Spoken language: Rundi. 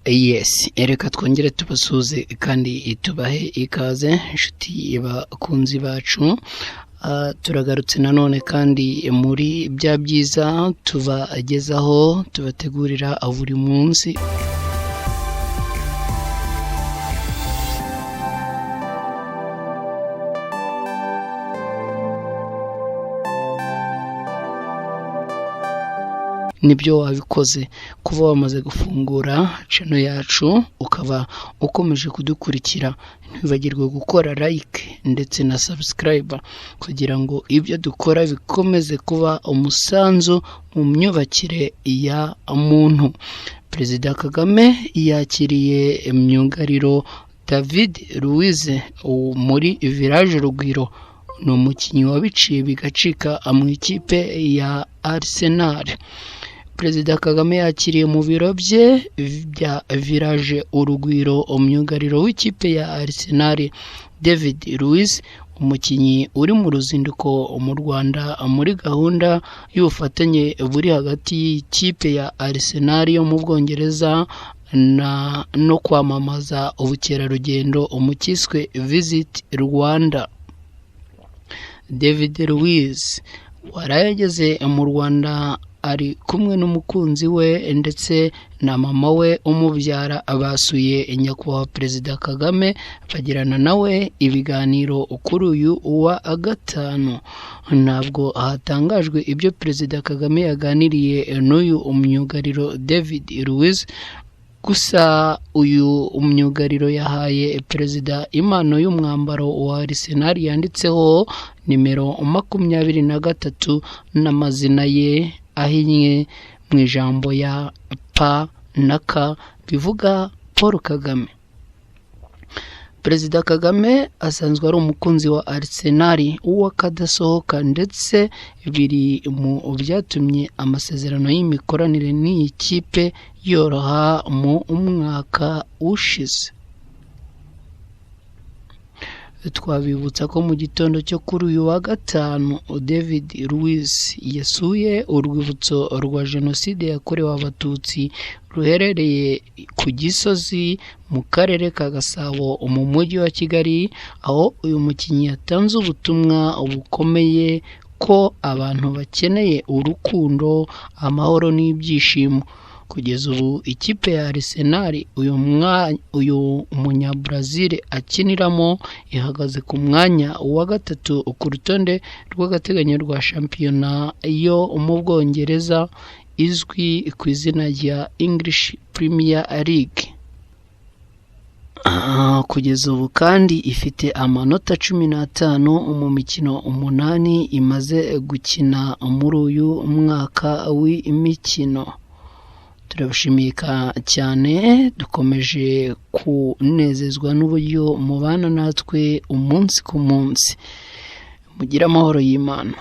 Yes, reka twongere tubasuhuze kandi tubahe ikaze inshuti bakunzi bacu. Turagarutse nanone kandi muri bya byiza tubagezaho tubategurira buri munsi. Nibyo wabikoze kuba wamaze gufungura channel yacu ukaba ukomeje kudukurikira, ntiwibagirwe gukora like ndetse na subscribe kugira ngo ibyo dukora bikomeze kuba umusanzu mu myubakire ya muntu. Perezida Kagame yakiriye myugariro David Luiz muri Village Urugwiro, ni umukinnyi wabiciye bigacika mu ikipe ya Arsenal. Perezida Kagame yakiriye mu biro bye bya Village Urugwiro umyugariro w'ikipe ya Arsenal David Luiz, umukinnyi uri mu ruzinduko mu Rwanda muri gahunda y'ubufatanye buri hagati y'ikipe ya Arsenal yo mu Bwongereza no kwamamaza ubukerarugendo mu cyiswe Visit Rwanda. David Luiz waraye ageze mu Rwanda ari kumwe n'umukunzi we ndetse na mama we umubyara, basuye nyakubahwa Perezida Kagame bagirana nawe ibiganiro kuri uyu wa gatanu. Ntabwo hatangajwe ibyo Perezida Kagame yaganiriye n'uyu myugariro David Luiz, gusa uyu myugariro yahaye perezida impano y'umwambaro wa Arsenal yanditseho nimero 23 n'amazina ye ahinnye mu ijambo ya P na K bivuga Paul Kagame. Perezida Kagame asanzwe ari umukunzi wa Arsenal w'akadasohoka ndetse biri mu byatumye amasezerano y'imikoranire n'iyi kipe yoroha mu mwaka ushize. Twabibutsa ko mu gitondo cyo kuri uyu wa gatanu David Luiz yasuye urwibutso rwa Jenoside yakorewe Abatutsi ruherereye ku Gisozi mu karere ka Gasabo mu mujyi wa Kigali, aho uyu mukinnyi yatanze ubutumwa bukomeye ko abantu bakeneye urukundo, amahoro n'ibyishimo. Kugeza ubu ikipe ya Arsenal uyu munya-Brazil akiniramo ihagaze ku mwanya wa gatatu ku rutonde rw'agateganyo rwa shampiyona yo mu Bwongereza izwi ku izina rya English Premier League. Kugeza ubu kandi ifite amanota 15 mu mikino 8 imaze gukina muri uyu mwaka w'imikino. Turabashimiye cyane, dukomeje kunezezwa n'uburyo mubana natwe umunsi ku munsi. Mugire amahoro y'Imana.